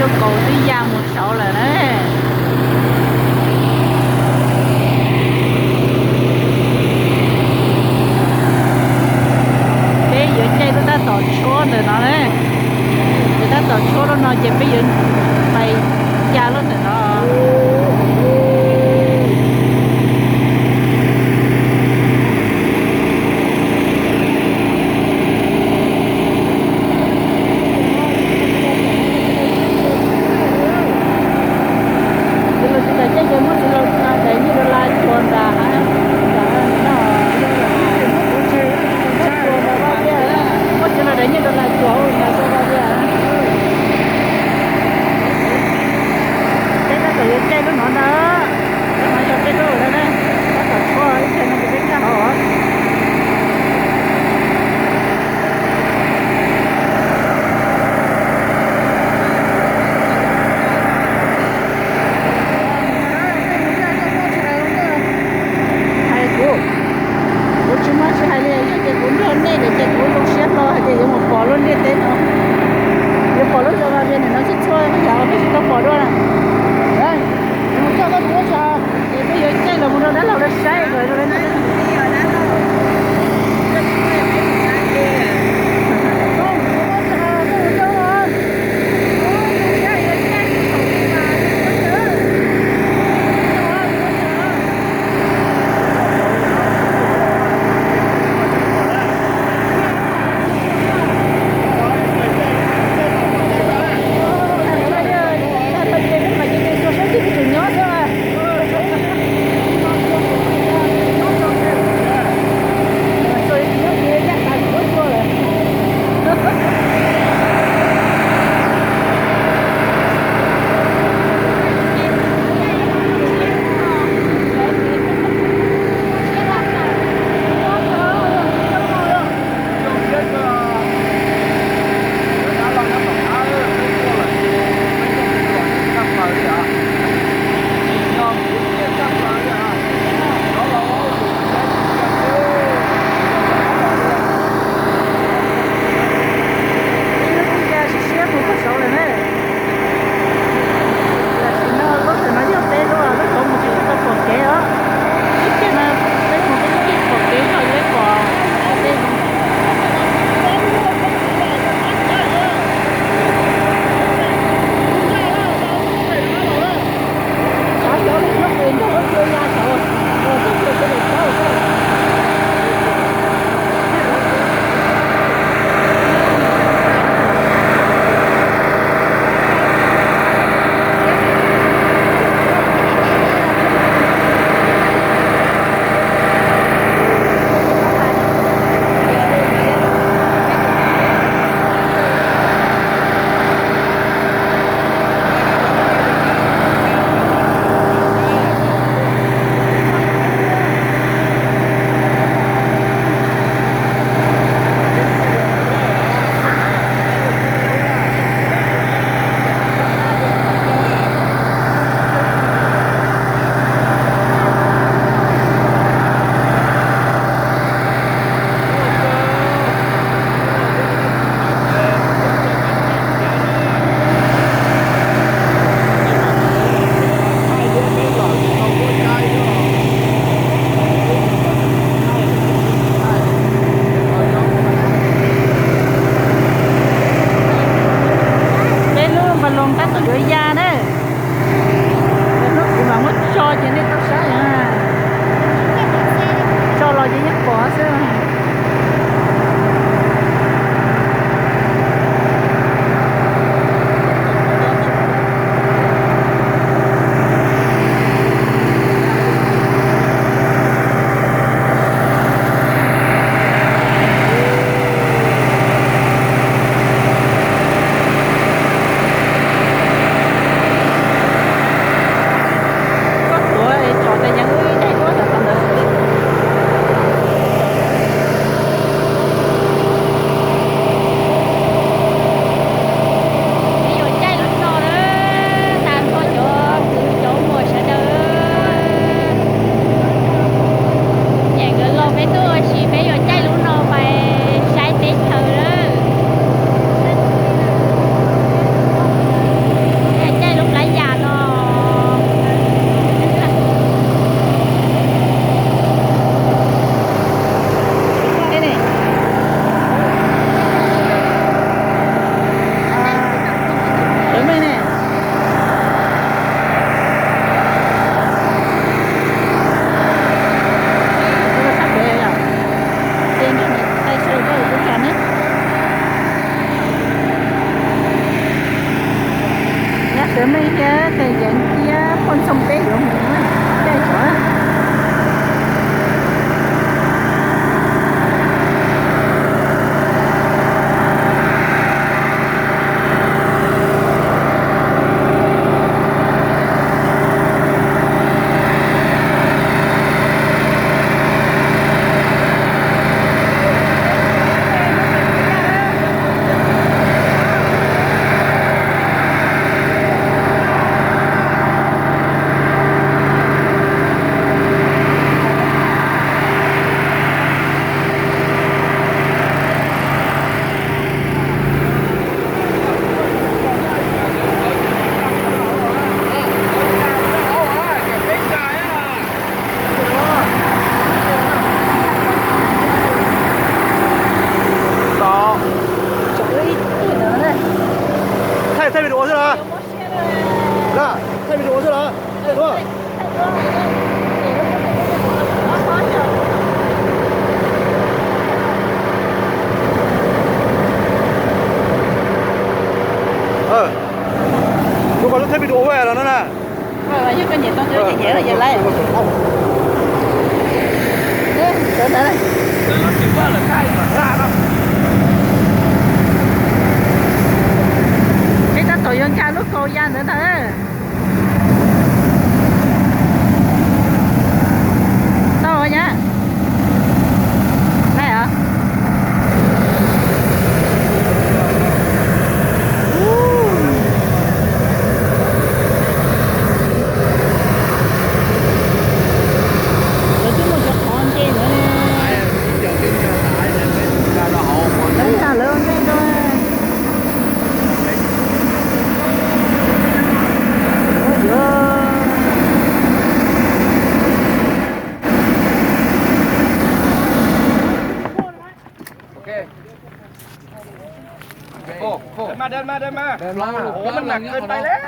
Kaus twb ya mus saud lawm na. Peb yuav caij lub tab tom tshuab ntawm no na. Ces tab tom tshuab lub no ces peb yuav pais ya lub ntawm no. Txiv laus tsis kam caij ces muab txiv laus daim nyiaj dollar cuag nram hav, nram no, cuag nram Vaj Viaj, muab txiv laus daim nyiaj dollar cuag nram Vaj Viaj. Peb tab tom yuav caij lub no ntag, lub no yog peb lub lawm na, tab tom tshuab ib txhia no ces peb nkag hauv. Hais kuv, kuv tsis muaj tsis hais li, yog tias kuv nrog nej lawm ces kuv zoo siab hlo hais tias yuav mus pom lub ntiaj teb no, yuav pom lub zos Vaj Viaj ntawm no txhua txhua yam uas peb tsis tau pom dua na. Ces peb yuav caij los mus rau dab laug lawv saib kom zoo li ntawd. Tag tau ces peb mam li mus saib twb peb tseem nyob xwb. Cov neeg thiab tes yeev thiab poj ntxoog peb yuav mus caij tsov. Thaij, thaij video xwb na. Na, thaij video xwb na. Thaij duab. Tus ko lub thaij video ua los no na. Peb tab tom yuav nkag lub kaus ya ntawd ntag. Tau nyab. Nai os. Lawv twb muaj cov qhov nce ntawd ne. Lawv nkag lawv ua ntej rau. Ôi, ôi. Ôi, mà nặng ghê phải đấy.